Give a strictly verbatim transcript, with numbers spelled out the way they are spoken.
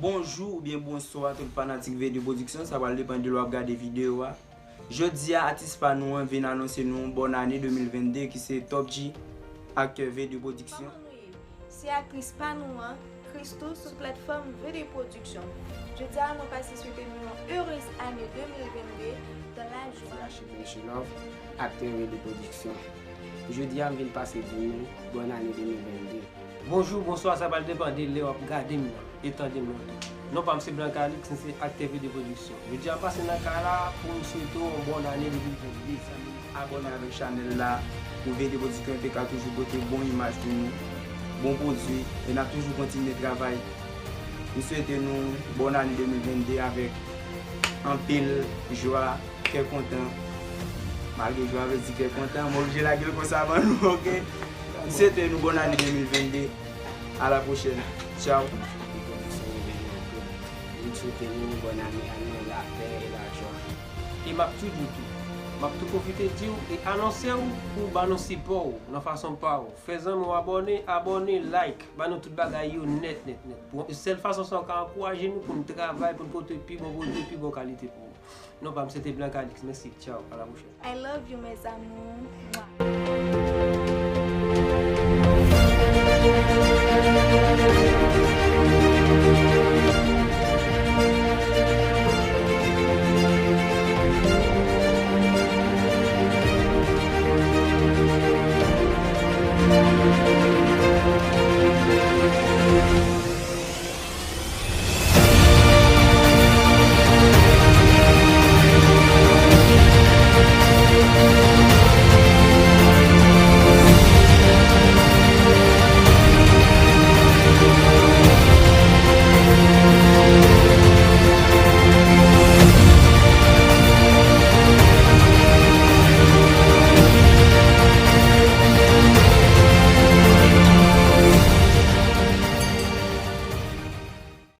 Bonjou oubyen bonswa tout fanatik V deux Production, sa pral depann de lè w ap gade videyo a. Jodi a, atis pa nou an vin anonse nou bòn ane de mil vennde ki se Top G, aktè V deux Production. Kòman nou ye? Se aktris pa nou an, Christoo, sou platfòm V deux Production. Jodi a, mwen pase swete nou yon heureuse année deux mille vingt-deux dans la joie. Rachid Michilov, aktè V deux Production. Jodi a, m vin pase di nou bòn ane de mil vennde. Bonjou, bonswa, sa pral depann de lè w ap gade m nan e tande m nan tou. Non pa m se Blanc Calix, m se aktè V deux Production. Jodi a m pase nan kay la pou m swete w yon bòn ane de mil vennde, zanmi. Abòne avèk chanèl la pou V deux Production te ka toujou pote bon imaj pou nou, bon pwodui, e n ap toujou kontinye travay. M swete nou bòn ane de mil vennde avèk anpil jwa, kè kontan. Malgre jwa vle di kè kontan, m oblije lage l konsa ban nou, oke? M swete nou bòn ane de mil vennde. A la pwochèn. Tchaw. M swete nou bòn ane, ane lapè e lajwa. E m ap tou di w tou. M ap tou pwofite di w e anonse w pou w ban nou sipò w nan fason pa w. Fè zanmi w abòne, abòne, like. Ban nou tout bagay yo nèt, nèt, nèt. Pou, sèl fason sa w ka ankouraje nou pou n travay, pou n pote pi bon pwodui, pi bon kalite pou ou. Non pa m se te Blanc Calix. Mèsi. Tchaw. A la pwochèn. I love you, mes amours. Mwa.